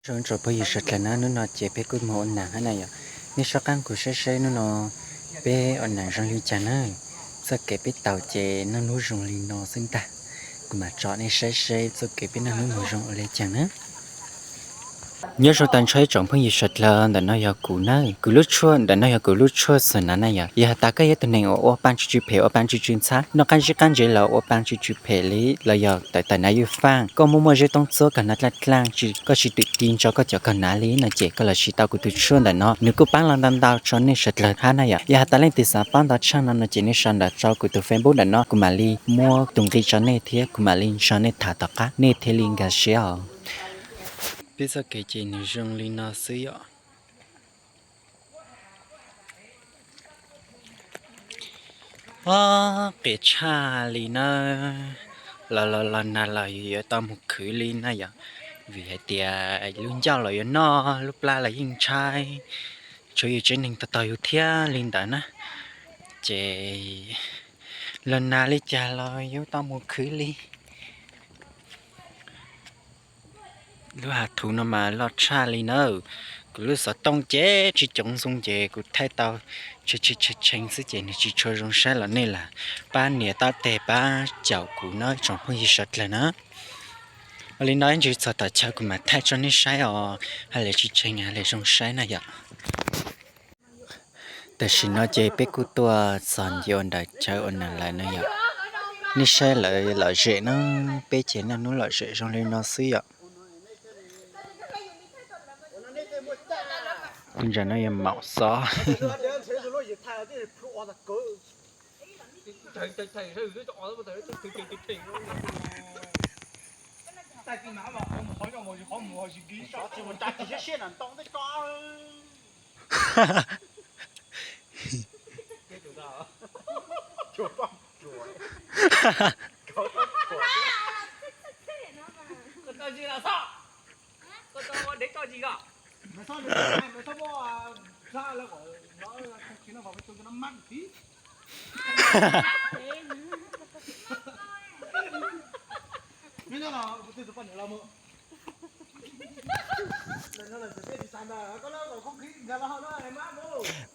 Zoo tsoom phooj ywg sawv dlawg na, hnub no ces peb kuj moog ua naam hab na yom. Nej soj qaab kuv saib saib hnub no peb ua naam zoo li cas na. Txoj kev peb taug ces naj nub zoo li no xwb ntag. Kuv mam tso nej saib saib txoj kev peb naj nub moog zoo ua li cas na. Nyob zoo tag nrho ib tsoom phooj ywg sawv dlawg, ntawm no yog kuv na, kuv lub tshuaj, ntawm no yog kuv lub tshuaj xwm nav na yom. Yog has tas koj yog tug neeg uas ua paab tsw tsw phem, ua paab tsw tsw ntxhab, noj qaab zib qaab ntsev los ua paab tsw tsw phem li, los yog tawm tawm nav ywj faaj, koj muaj muaj zeb toob txuab kog nav dlaaj dlaaj, koj tsis twm ti ntso koj cov kog nav li no ces koj los siv tau kuv tug tshuaj ntawm no, nws kuj paab los ntau ntau rua nej sawv dlawg hab na yom. Yog has tas leej twg xaav paab ntau tshaj no no ces nej sau ntawm rua kuv tug Facebook ntawm no, kuv mam li muab tug nqi rua nej thiab kuv mam li nrug nej tham tom qab nej thiaj li nkag siab os. Peb txoj kev ces nws zoo li no xwb yom. Ob, qias tshaj li na. Los los los nag los yuav tau moog khwv li na yom, vim hais tias lub ncauj los yuav noj, lub plab los yeej ntshaib, tsuav yus tsev neeg taug taug yus thiab li ntawd na. Ces los nag li cas los yuav tau moog khwv li. Lub hav thuv no mas loj tshaj li na. Kuv lub xov tooj ces tsis coov zoo ces kuv thaij tau tshee tshee xwb ces nws tsis tshua zoo saib los nej lam pab nias taub teg pab caum kuv na tsoom phooj ywg sawv dlawg na. Ua li no ib ntsis txog tom chaw kuv mam thaij rua nej saib os, hab lawv tsis tshee hab lawv zoo saib na yom. Tam sim no ces peb kuj tuaj txog ncua ntawm chaw ua naag lawm na yom. Nej saib lawv lom zem na, peb ces naj nub lom zem zoo li no xwb yom. Tus ntawm no yog maum xov.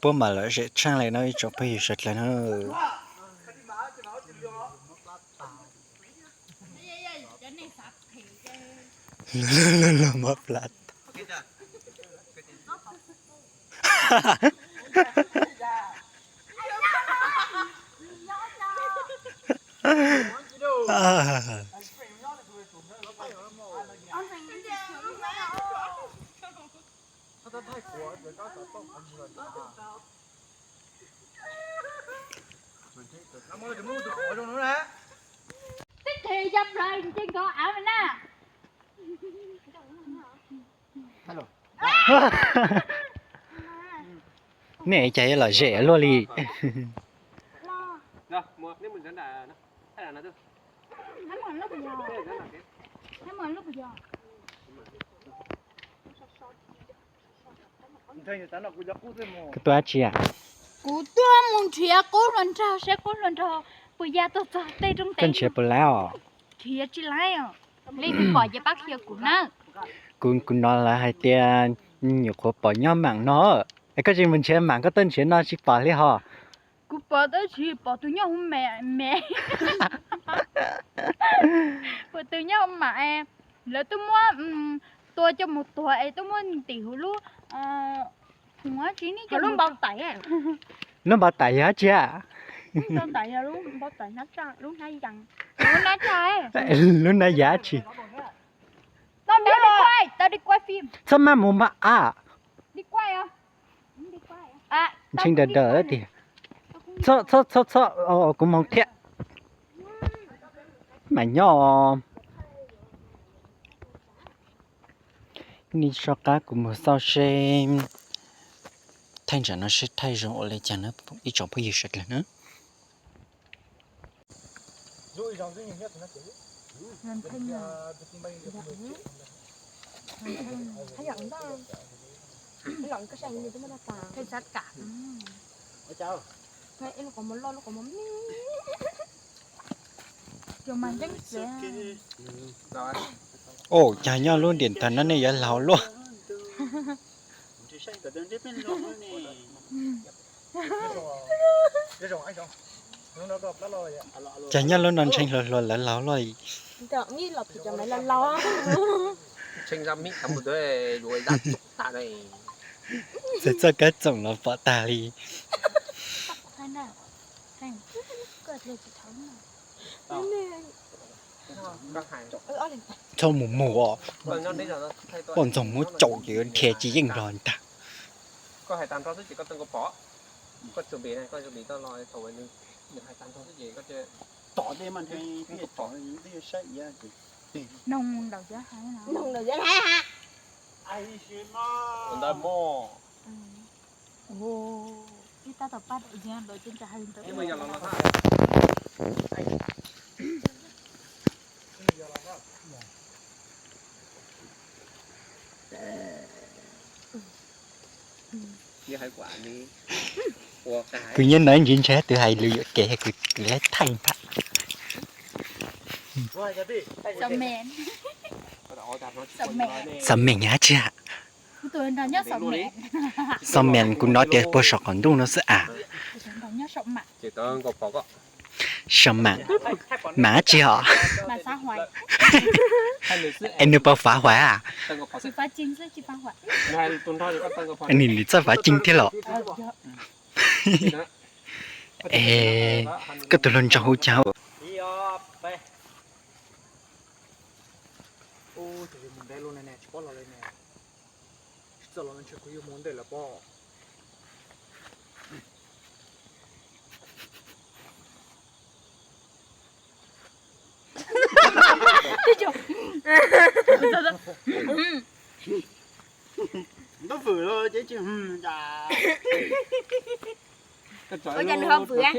Puab mam lom zem tshaaj le no ib tsoom phooj ywg sawv dlawg na. Lub mob plab. Nej cas yuav lom zem luaj li. Koj tuaj dab tsi a? Kuv tuaj mus nrhiav qub hluas nraug, saib qub hluas nraug puas ya tuaj txog tej roob tev. Koj nrhiav puas laib os? Nrhiav tsis laib os. Leej twg pom ces pab qhia kuv na. Kuv, kuv hnov lawv hais tias nyuam qhuav pom nyob maam no. Es koj tsis mus nrhiav maam, koj tuaj nrhiav no tsis pom li hos? Kuv pom tab sis pom tus nyob hauv me, me. Pom tus nyob hauv maam, lawv twb muab tua coj mus tuag es twb muab ntim huv lub, huv tsi ne, lub npau taim. Lub npau taim yog dab tsi a? Lub npau taim yog lub npau taim hnab tsaj, lub hnab yees, lub hnab tsaj. Lub hnab yam tsi? Txhob maj mus maj a. Ntshe dawm dawm tiag. Txhob, txhob, txhob, kuv moog thiab. Mam nyob. Nej soj qab kuv mus xauj seb thaij ntsam no seb thaij zoo ua li cas na ib tsoom phooj ywg sawv dlawg na. Au, cas nyob lub điện thoại no nej yuav laug luaj. Cas nyob lub no ntshee hluas hluas lawv laus luaj li. Txawm txoj kab txoom los pom tag li. Txhob mus mus os, poj ntxoog muab caum ces dhia tsis yeej los ntag. Noog ntawm Yab Haiv no. Noog ntawm Yab Haiv ha. Ntawd mo. Ib tab tom pab ntawd ces hais li ntawd. Kuv nyob no ntsis ntshe twb hais lus yuam kev, kuv, kuv thaij ntag. Xam meem dab tsi? Xam meem kuv hnov tias puag saum qaum ntuj no xwb as. Xam meem, meem dab tsi os? Es nws puas fav huam a? Nws, nws txawj fav cing thiab los? Es koj tus hluas nraug hu cas? Ntaub vwm los ces tsis hwm cas. Ua cas nws ho vwm?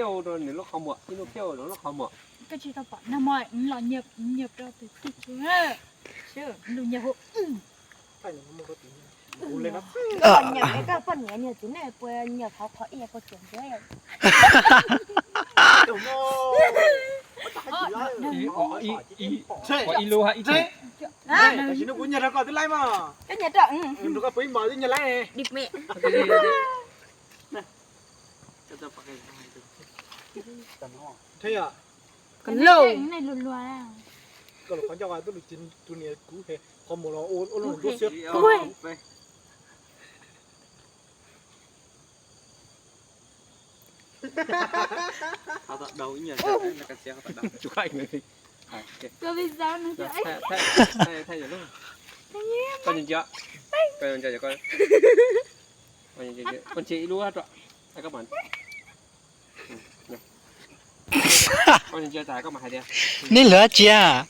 Nws lub qhov muag, ib lub phiab rau lub qhov muag. Koj tsis tau pom nag hmo los nyiam, nyiam rau tus tij tsu, lus nyiam hu. Koj nyiam, koj poj niam nyiam txiv neej puas nyiam qhov qhov ib puas tseem ntxuav? Ib lub ha ib tug. Tam sim no kuv nyiag rau koj twb laib mas. Koj nyiag rau, rau koj puas ib mos twb nyiag laib. Koj los qhov ncauj twb lus tus niam kuv qhov muag los ua lub ntuj xiab. Neb lwm dab tsi a?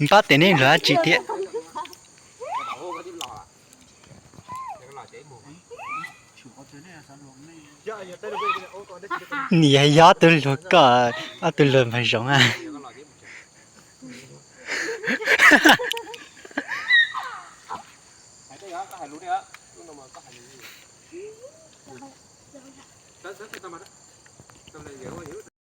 Npab tias neb lwm dab tsi thiab? Nws yog ob tug luag koj, ob tug luag npawg Zoov a.